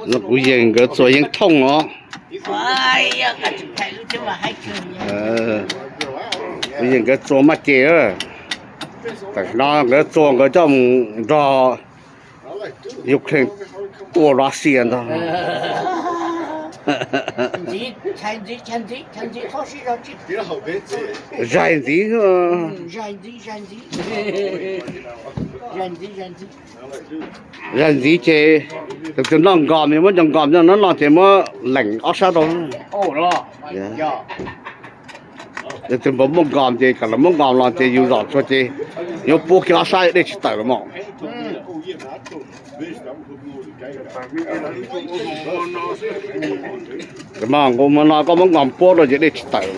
No kuv yees nkawd txuas yeeb thooj os. Kuv yees nkawd txuas maj ces. Tam no nkawd txuas nkawd coj mus nrog Ukraine tua Russia ntag. Zaig ntxiv. Zaig ntxiv ces tus twg noj nkos ces muab cov nkos no noj ces muab leem ob sab rau. Tus twg npam muaj nkos ces kom lawv muab nkos los ces yus zom tsuag ces yuav puab kiag ob sab dej tsis tawm los mas. Mas nqus hmo no koj muab nkos puab rau ces dej tsis tawm.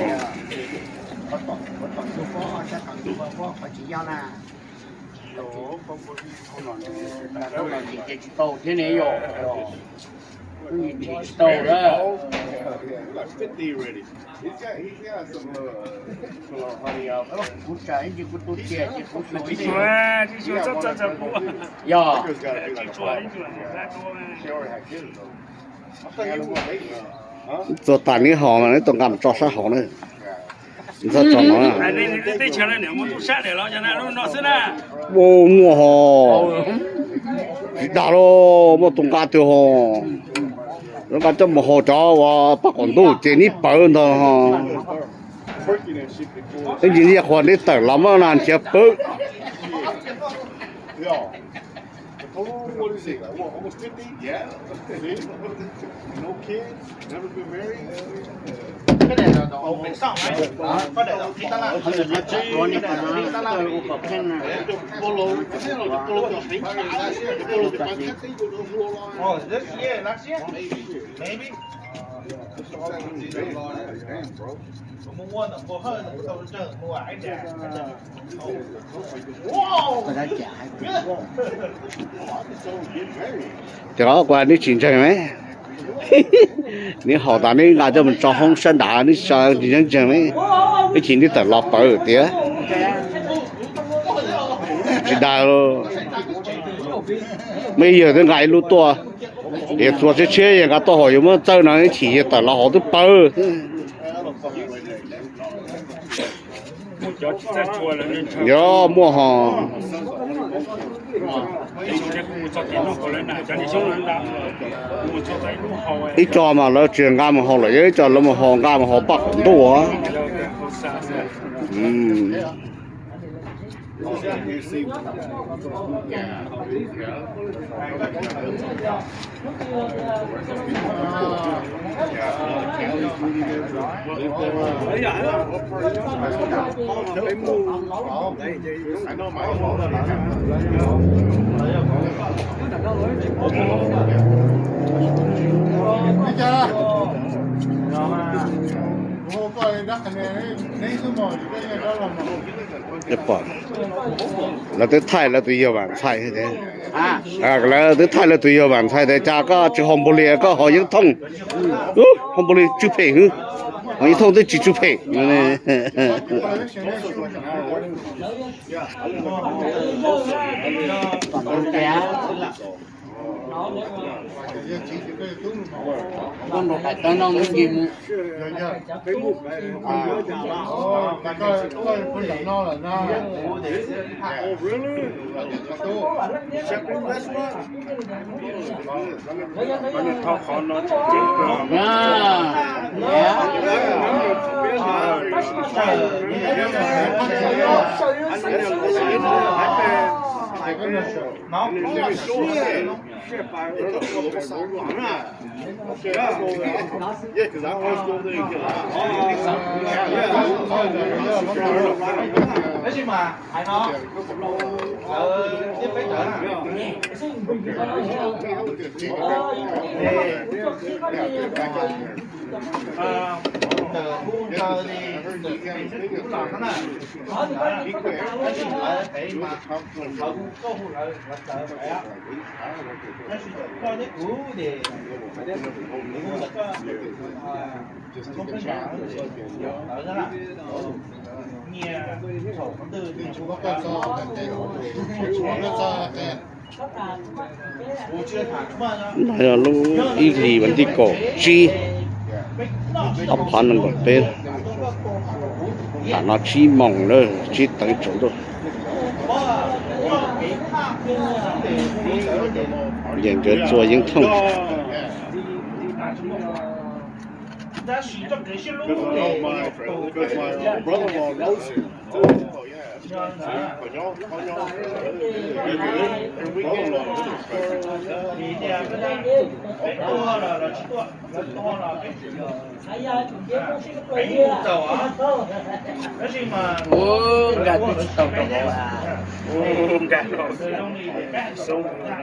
Txuas tas neb haus mas neb tau nqa mus tso sab hauv na. Ntxhab tso no. Ua muaj hos. Tsis dag lauj, muaj tus nqa twg hos. Lawv nqa coj mus haus cov uas paj qaum ntuj ces neb pawv ntag. Ib ntsis yog qhuas neb tawm los muab na nrhiav pawv. Ces qhov kuv hais neb tsis ntseeg me, neb haus tas neb nqa coj mus tso hoob sab nrad neb tsis ntseeg me, ib chim neb tawm los pawv tiag. Tsis dag, muaj ib yawg twb nqa ib lub tuaj, yawg txuas tshiab tshiab yawg nqa tuaj haus yawg muab txawb no ib chim yawg tawm los haus twb pawv. Yog muaj hos. Ib tso mas lawv tsis nqa mus haus lawm, yog ib tso lawv mus haus nqa mus haus paj qaum ntuj. Lawv twb thaij lawv tus yawg Vam Ntxhais, lawv twb thaij lawv tus yawg Vam Ntxhais tias cas koj tsis haus npaug li koj haus yeeb thooj, haus npaug li tsw phem, haus yeeb thooj twb tsis tsw phem. No yog lub ib hlis vas thib kaum tsib, ob phav nees nkaum peb, tam no tsib moos lawm, tsib teev tsaus ntuj. Yeej nkawd txua yeeb thooj. Ub, nkag twb tsis tau rau hauv a. Ub, nkag los xoob na.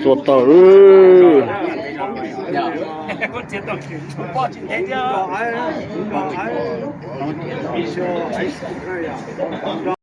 Tua tau.